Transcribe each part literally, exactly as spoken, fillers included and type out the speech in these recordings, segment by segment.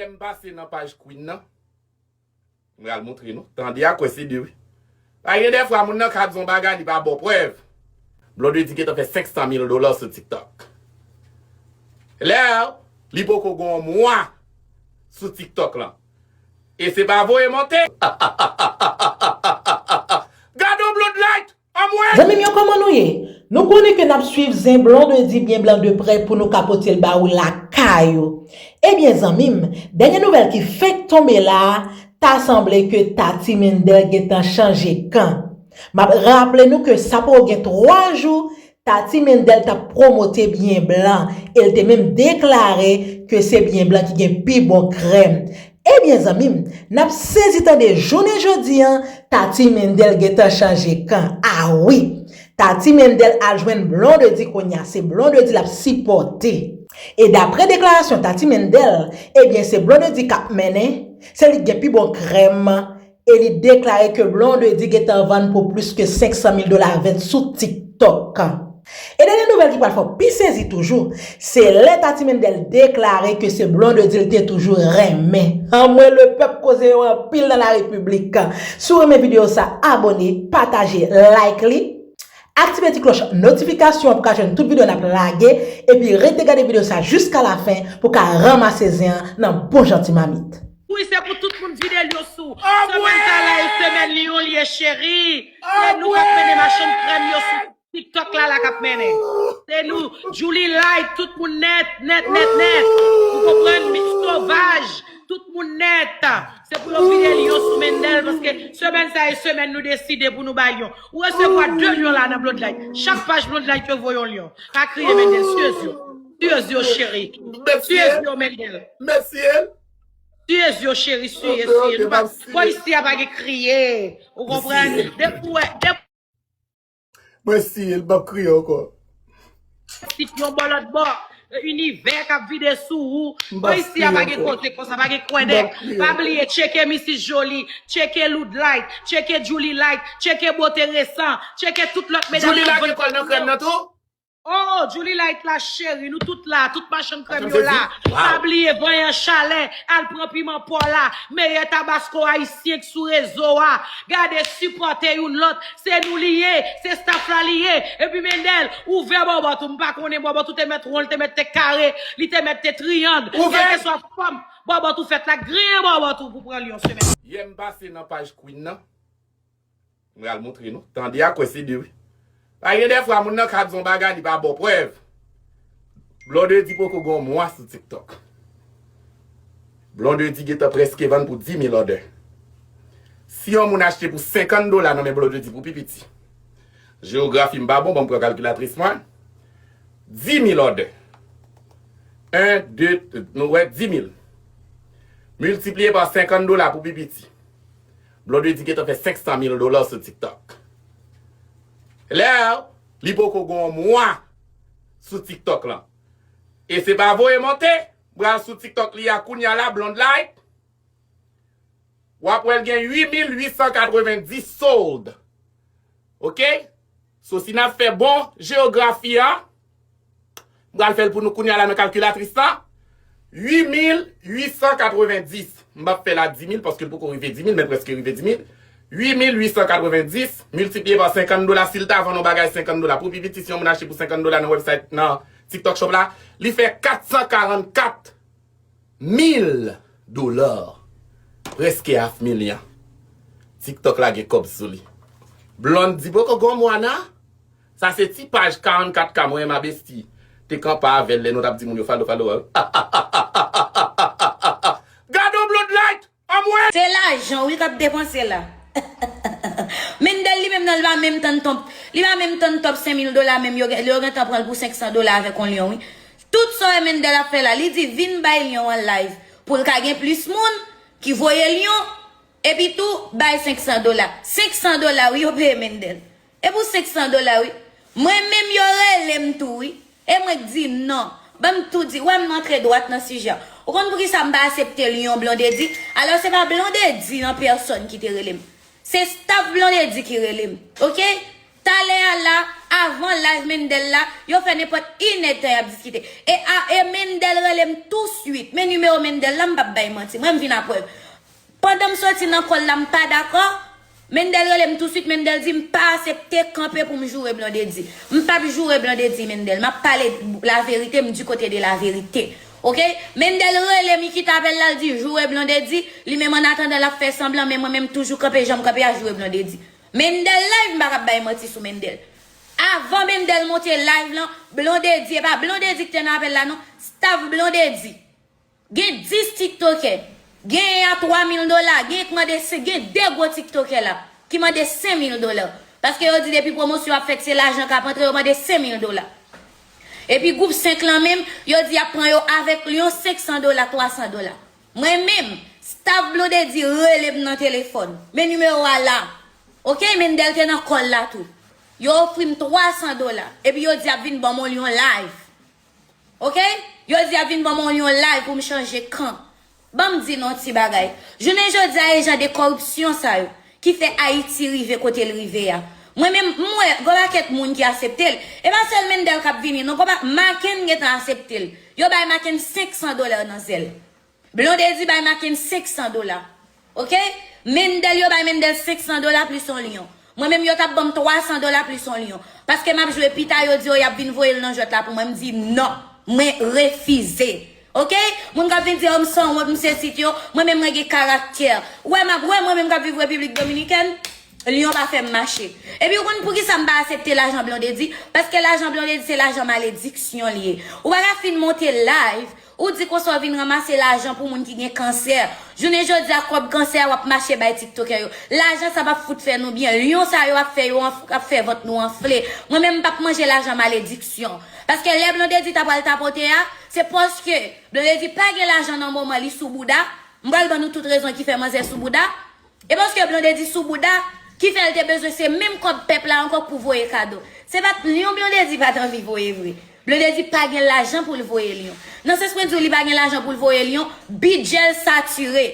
Lè m pase nan paj Queen nan, m pral montre nou. Tande a kwè se de wi. Pa gen dèfwa moun nan ka di yon bagay, li pa ba w prèv. Blondedy gentan fè senk san mil dola sou TikTok. Lè li poko gen yon mwa sou TikTok lan. E se pa voye monte. Gade yon Blondlight! Anmwey! Zanmi m yo, kòman nou ye? Nou konnen ke n ap swiv zen Blondedy byen blan de prè pou nou ka pote l ba ou lakay ou. Ebyen, zanmi m, dènye nouvèl ki fenk tonbe la a, ta sanble ke Tati Mendel gentan chanje kan. M ap raple nou ke sa poko gen twa jou, Tati Mendel t ap pwomote byen blan, e l te menm deklare ke se byen blan ki gen pi bon krèm. Ebyen, zanmi m, n ap sezi tande jounen jodi a, Tati Mendel gentan chanje kan. A wi! Tati Mendel al jwenn Blondedy kounye a, se Blondedy l ap sipòte. E daprè deklarasyon Tati Mendel, ebyen, se Blondedy k ap mennen, se li k gen pi bon krèm, e li deklare ke Blondedy gentan vann pou plis ke senk san mil dola vèt sou TikTok. E dènye nouvèl ki pral fè w pi sezi toujou, se lè Tati Mendel deklare ke se Blondedy l te toujou renmen. Anmwey, lepèp, koze yo anpil nan la repiblik. Si w renmen videyo sa, abòne, pataje, like li. Aktive ti klòch notifikasyon an pou ka jwenn tout videyo n ap lage, epi rete gade videyo sa jiska lafen pou ka ranmase zen an nan bon jan ti mamit. Wi, se pou tout moun vide l yo sou. Semèn sa la, e semèn li yon li ye, cheri. Se nou k ap mennen machann krèm yo sou TikTok la, la k ap mennen. Se nou, Julie Light, tout moun nèt, nèt, nèt, nèt. Ou konprann? Miss Sauvage, tout moun nèt. Se pou yo vide l yo sou Mendel, paske semèn sa, e semèn nou deside pou nou bay yon. Ou resevwa de lyon la nan Blondlight. Chak paj Blondlight yo voye yon lyon. Pa kriye, Mendel. Siyez yo. Siyez yo, cheri. Siyez yo, Mendel. Siyez yo, cheri. Siyez, siyez. Nou pa, bò isi a pa gen kriye. Ou konprann? Depi w wè, depi Mwen siye l, m p ap kriye ankò. Tit yon bò lòt bò, inivè k ap vide sou ou. Bò isi a pa gen koze konsa, pa gen kwè nèg. Pa bliye, tcheke Misis Jolie, tcheke Loudlight, tcheke Julie Light, tcheke Bote Resan, tcheke tout lòt medam k ap vann krèm yo. Oh, Julie Light la, cheri, nou tout la, tout machann krèm yo la. Pa bliye, vanyan chalè, al pran piman pò la, meyè tabasko ayisyen k sou rezo a. Gade, sipòte youn lòt. Se nou li ye, se staff la li ye. Epi Mendel, ouvè bòbòt ou. M pa konnen bòbòt ou te mèt won, li te mèt tèt kare, li te mèt tèt triyang. Kèlkeswa fòm bòbòt ou fèt la, griyen bòbòt ou pou pran l yon semèn. Yè m pase nan paj Queen nan, m pral montre nou. Tande a kwè se de wi. Pa gen dèfwa moun nan ka di yon bagay, li pa ba w prèv. Blondedy poko gen yon mwa sou TikTok. Blondedy gentan prèske vann pou dis mil òdè. Si yon moun achte pou senkant dola nan men Blondedy pou pi piti. Jewografi m pa bon, ban m pran kalkilatris mwen. Dis mil òdè. En, de, nou wè, dis mil. Miltipliye pa senkant dola pou pi piti. Blondedy gentan fè senk san mil dola sou TikTok. Lè li poko gen yon mwa sou TikTok lan. E se pa voye monte, m pral sou TikTok li a kounye a la, Blondlight. W ap wè l gen uit mil uit san katrevenndis sold. Oke? So, si n ap fè bon jewografi a, m pral fè l pou nou kounye a la nan kalkilatris la. Uit mil uit san katrevenndis. M p ap fè l a dis mil paske l poko rive dis mil, men l prèske rive dis mil. Uit mil uit san katrevenndis miltipliye pa senkant dola. Si l ta vann yon bagay senkant dola, pou pi piti, si yon moun achte pou senkant dola nan website, nan TikTok Shop la, li fè kat san karannkat mil dola. Prèske half million. TikTok lage kòb sou li. Blondedy poko gen yon mwa non. Sa se ti paj karannkat K mwen, ma bestie. Te kanpe avè l lè nou t ap di moun yo follow, follow, follow. Gade yon Blondlight! Anmwey! Se lajan wi k ap depanse la. Mendel li menm nan, li pa menm tann top, li pa menm tann top senk mil dola menm, yo gen, yo gentan pran l pou senk san dola avèk yon lyon wi. Tout sa w wè Mendel ap fè la, li di vin bay lyon an live pou l ka gen plis moun ki voye lyon, epi tou bay senk san dola. Senk san dola wi yo peye Mendel. E pou senk san dola wi. Mwen menm yo rele m tou wi. E mwen k di non. Ban m tou di, w wè m antre dwat nan sijè a. Ou konn poukisa m pa aksepte lyon Blondedy? Alò se pa Blondedy an pèsòn ki te rele m. Se staff Blondedy ki rele m. Oke? Talè a la, avan live Mendel la, yo fè nenpòt inèdtan y ap diskite. E, a, e Mendel rele m touswit. Men nimewo Mendel la, m p ap bay manti. Mwen, m vin a prèv. Pandan m soti nan kòl la, m pa dakò. Mendel rele m touswit, Mendel di m pa asepte kanpe pou m joure Blondedy. M p ap joure Blondedy, Mendel. M ap pale laverite, m du côté de la vérité. Oke? Mendel rele m, li kite apèl la, l di joure Blondedy. Li menm annatandan l ap fè sanblan, men mwen menm toujou kanpe jan m kanpe a joure Blondedy. Mendel live, m pa kab bay manti sou Mendel. Avan Mendel monte live lan, Blondedy, e pa Blondedy ki te nan apèl la non, staff Blondedy. Gen dis tiktokè. Genyen a twa mil dola, genyen ki mande, gen de gwo tiktokè la ki mande senk mil dola. Paske yo di depi pwomosyon ap fèt, se lajan k ap antre, yo mande senk mil dola. Epi gwoup senk lan menm, yo di y ap pran yo avèk Lyon senk san dola, twa san dola. Mwen menm, staff Blondedy rele m nan telefòn. Men nimewo a la. Oke, Mendel te nan kòl la tou. Yo ofri m twa san dola. Epi yo di y ap vin ban m yon live. Oke? Yo di y ap vin ban m yon live pou m chanje kan. Ban m di nou yon ti bagay. Jounen jodi a, e jan de kòripsyon sa yo ki fè Ayiti rive kote l rive a. Mwen menm, m wè, gwo pakèt moun ki asepte l. E pa sèl Mendel k ap vini, non, gwo pa, Maken gentan asepte l. Yo bay Maken senk san dola nan zèl. Blondedy bay Maken senk san dola. Oke? Mendel, yo bay Mendel senk san dola plis yon Lyon. Mwen menm, yo t ap ban m twa san dola plis yon Lyon. Paske m ap jwe pita, yo di yo y ap vin voye l nan jwèt la pou mwen. M di non. Mwen refize. Oke? Moun k ap vin di, o, m sanwont, m sesi yo. Mwen menm, mwen gen karaktè. Ou wè, m ap, wè mwen menm k ap viv Repiblik Dominikèn, Lyon pa fè m mache. Epi ou konn poukisa m pa asepte lajan Blondedy? Paske lajan Blondedy se lajan malediksyon li ye. Ou pa ka fin monte live, ou di konsa w vin ranmase lajan pou moun ki gen kansè. Jounen jodi a, kòb kansè a w ap mache bay tiktokè yo. Lajan sa p ap fout fè nou byen. Lyon sa yo ap fè yo anf-, ap fè vant nou anfle. Mwen menm m p ap manje lajan malediksyon. Paske lè Blondedy ta pral tapote a, se paske Blondedy pa gen lajan nan moman li sou bouda. M pral ban nou tout rezon ki fè manzè sou bouda. E paske Blondedy sou bouda, ki fè l te bezwen se menm kòb pèp la ankò pou voye kado. Se pa t Lyon Blondedy pa t anvi voye vre. Blondedy pa gen lajan pou l voye Lyon. Nan sans mwen di w li pa gen lajan pou l voye Lyon, bidjè l satire.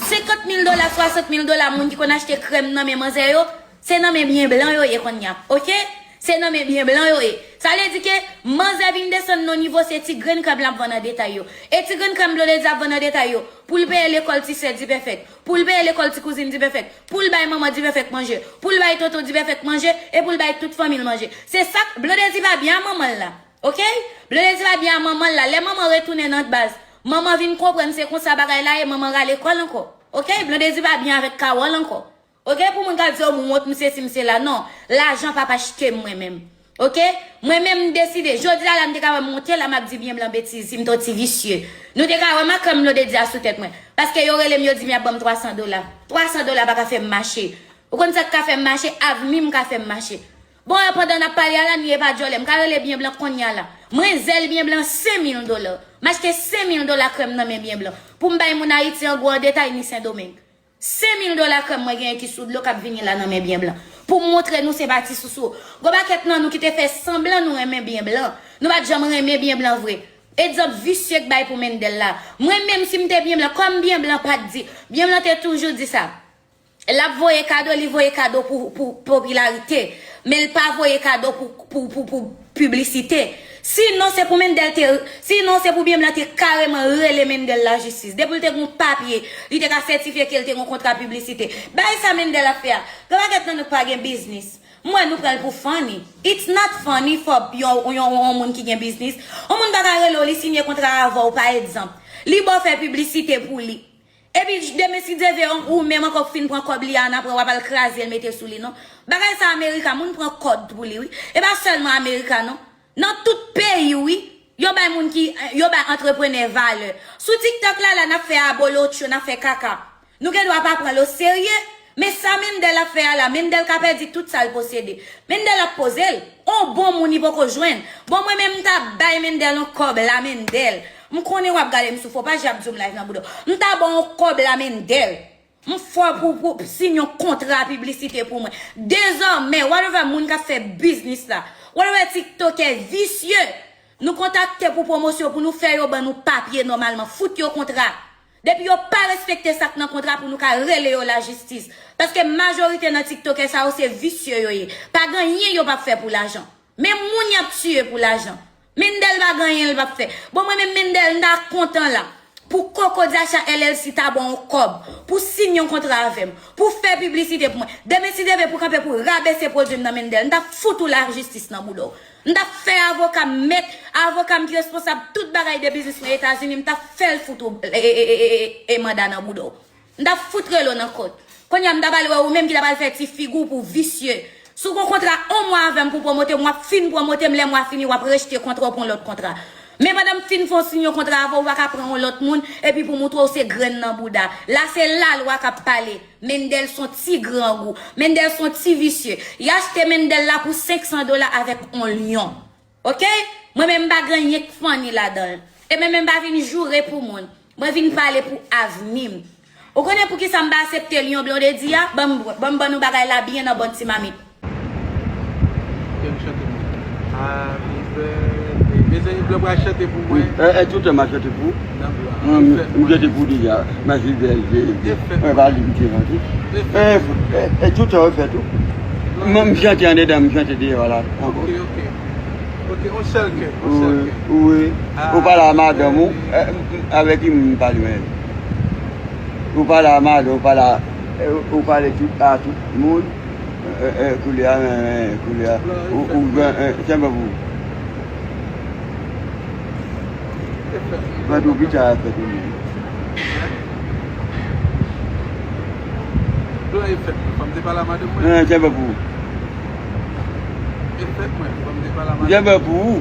Senkant mil dola, swasant mil dola, moun ki konn achte krèm nan men manzè yo, se nan men byen blan yo ye konnya, oke? Se nan men byen blan yo ye. Sa vle di ke manzè vin desann nan nivo, se ti grenn krèm l ap vann an detay yo. E ti grenn krèm Blondedy ap vann an detay yo, pou l peye lekòl ti sè Dipèfèt, pou l peye lekòl ti kouzin Dipèfèt, pou l bay manman Dipèfèt manje, pou l bay tonton Dipèfèt manje, e pou l bay tout fanmi l manje. Se sa k, Blondedy pa byen a manman l la. Oke? Blondedy pa byen a manman l la. Lè manman retounen nan baz, manman vin konprann se konsa bagay la ye, manman rale kò l ankò. Oke? Blondedy pa byen avèk Carole ankò. Oke? Pou moun k ap di, o, m wont, m sesi, m sela. Non. Lajan p ap achte m mwen menm. Oke? Mwen menm m deside. Jodi a la, m te ka wè m monte la, m ap di byen blan betiz, si m t on ti visye. Nou te ka wè makanm Blondedy a sou tèt mwen. Paske yo rele m, yo di m y ap ban m twa san dola. Twa san dola pa ka fè m mache. Ou konn sa k ka fè m mache? Avni m ka fè m mache. Bon, pandan n ap pale a la, ni e pa djòlè. M ka rele byen blan konnya la. Mwen zèl byen blan senk mil dola. M achte senk mil dola krèm nan men byen blan. Pou m bay moun Ayiti an gwo an detay, ni Sendomeng. Senk mil dola krèm mwen genyen ki sou dlo k ap vini la nan men byen blan. Pou m montre nou se pa ti sousou. Gwo pakèt nan nou ki te fè sanblan nou renmen byen blan. Nou pa t janm renmen byen blan vre. Egzanp visye k bay pou Mendel la. Mwen menm si m te byen blan, kòm byen blan pa t di, byen blan te toujou di sa. L ap voye kado, li voye kado pou, pou popilarite. Men l pa voye kado pou, pou, pou, pou piblisite. Sinon se pou Mendel te, sinon se pou byen blan te kareman rele Mendel lajistis. Depi l te gon papye, li te ka sètifye ke l te gon kontra piblisite. Bagay sa Mendel ap fè a. Gen pakèt nan nou k pa gen biznis. M wè nou pran l pou funny. It's not funny for yon, yon, yon moun ki gen biznis. Yon moun pa ka rele w, li sinye kontra avè w, pa egzanp. Li ba w fè piblisite pou li. Epi demen si Dye vle, ou menm ankò k fin pran kòb li a, annapre w ap al kraze l mete sou li non. Bagay sa Amerika, moun pran kòb pou li wi. E pa sèlman Amerika non. Nan tout peyi wi, yo bay moun ki, yo bay antreprenè valè. Sou TikTok la la, n ap fè abolotcho, n ap fè kaka. Nou gen dwa pa pran l oserye, men sa Mendel ap fè a la, Mendel ka pèdi tout sa l posede. Mendel ap poze l. On bon moun li poko jwenn. Bon, mwen menm m ta bay Mendel on kòb la, Mendel. M konnen w ap gade m sou fo paj, y ap di w m live nan bouda w. M ta ba w on kòb la, Mendel. M fò pou, pou, pou siyen yon kontra piblisite pou mwen. Dezòmè, whatever moun k ap fè biznis la, whatever tiktokè visye, nou kontakte pou pwomosyon, pou nou fè yo ban nou papye nòmalman. Fout yo kontra. Depi yo pa respekte sa k nan kontra pou nou ka rele yo lajistis. Paske majorite nan tiktokè sa yo se visye yo ye. Pa gen anyen yo p ap fè pou lajan. Men moun y ap tiye pou lajan. Mendel pa gen anyen l p ap fè. Bon, mwen menm Mendel, m ta kontan la. Pou Koko Dyacha L L C ta ba w yon kòb. Pou siyen yon kontra avè m. Pou fè piblisite pou mwen. Demen si Dye vle pou kanpe pou rabese pwodui m nan Mendel. M ta fout ou lajistis nan bouda w. M ta fè avoka m mèt, avoka m ki responsab tout bagay de biznis mwen Etazini, m ta fè l fout ou, e, e, e, e, e, e manda nan bouda w. M ta fout rele w nan kòt. Kounye a m ta pral wè ou menm ki ta pral fè ti figi w pou visye. Si w gon kontra yon mwa avè m pou pwomote m, w ap fin pwomote m, lè mwa fini, w ap rejte kontra w pou yon lòt kontra. Men pandan m fin fè w siyen yon kontra avè w, ou pa ka pran yon lòt moun, epi pou montre w se grenn nan bouda. La se lalwa k ap pale. Mendel se yon ti grangou. Mendel se yon ti visye. Y achte Mendel la pou senk san dola avèk yon lyon. Oke? Mwen menm m pa gen anyen k funny ladan l. E mwen menm m pa vin joure pou moun. Mwen vin pale pou avni m. Ou konnen poukisa m pa aksepte lyon Blondedy a? Ban m, ban m ban nou bagay la byen nan bon ti mamit. Kèm chante pou mwen. Happy birthday. Mezanmi, Blan pral chante pou mwen. E, e, tout tan m ap chante pou ou. Nan blan. Mwen, m, m chante pou ou deja. Mèsi, bèl, je, je. Mwen pa li m te chante. E, e, e, tout tan yo fè tou. Mwen, m chante andedan, m chante deyò la. Ankò. Ok, ok. Ok, on sèl kè, on sèl kè. Wi, wi. Ou pale a madanm ou, e, avèk ki moun m pale menm? Ou pale a madanm, ou pale a, e, ou pale tout, a tout moun. E, e, koulye a, e, e, koulye a. Ou, ou gen, e, se pa pou ou. Mwen tou pita a fèt ou menm. Blan e fèt mwen, fò m te pale a madanm mwen. E, se pa pou ou. E fèt mwen, fò m te pale a madanm. Se pa pou ou.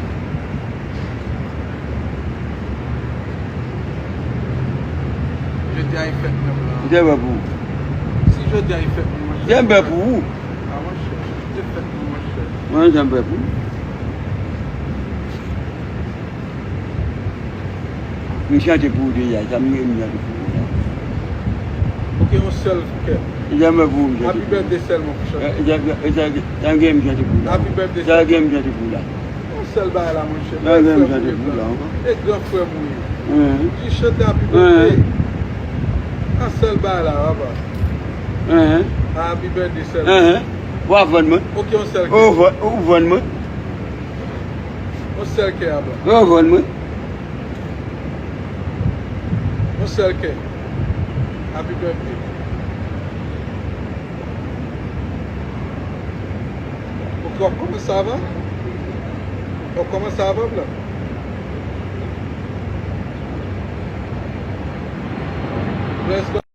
Jodi a e fèt mwen, Blan. Se pa pou ou. Si jodi a e fèt mwen, monchè. Se pa pou ou. A, monchè, se fèt mwen, monchè. Mwen, se pa pou ou. M chante pou ou deja, sa m ye, m chante pou ou la. Ok, yon sèl kè. Janm pou ou m chante. Happy birthday sèlman pou chante. Sa m gen m chante pou ou la. Happy birthday. Sa m gen m chante pou ou la. Yon sèl bagay la, monchè. Sa m gen m chante pou ou la ankò. E gran frè m ou ye. Di chante happy birthday. Yon sèl bagay la, papa. Happy birthday sèlman. W ap vann mwen. Ok, yon sèl kè. Ou vann mwen. Yon sèl kè a Blan. Yo vann mwen. Yon sèl kè. Happy birthday. Ok, w ap kòmanse avan? W ap kòmanse avan, Blan? Blan,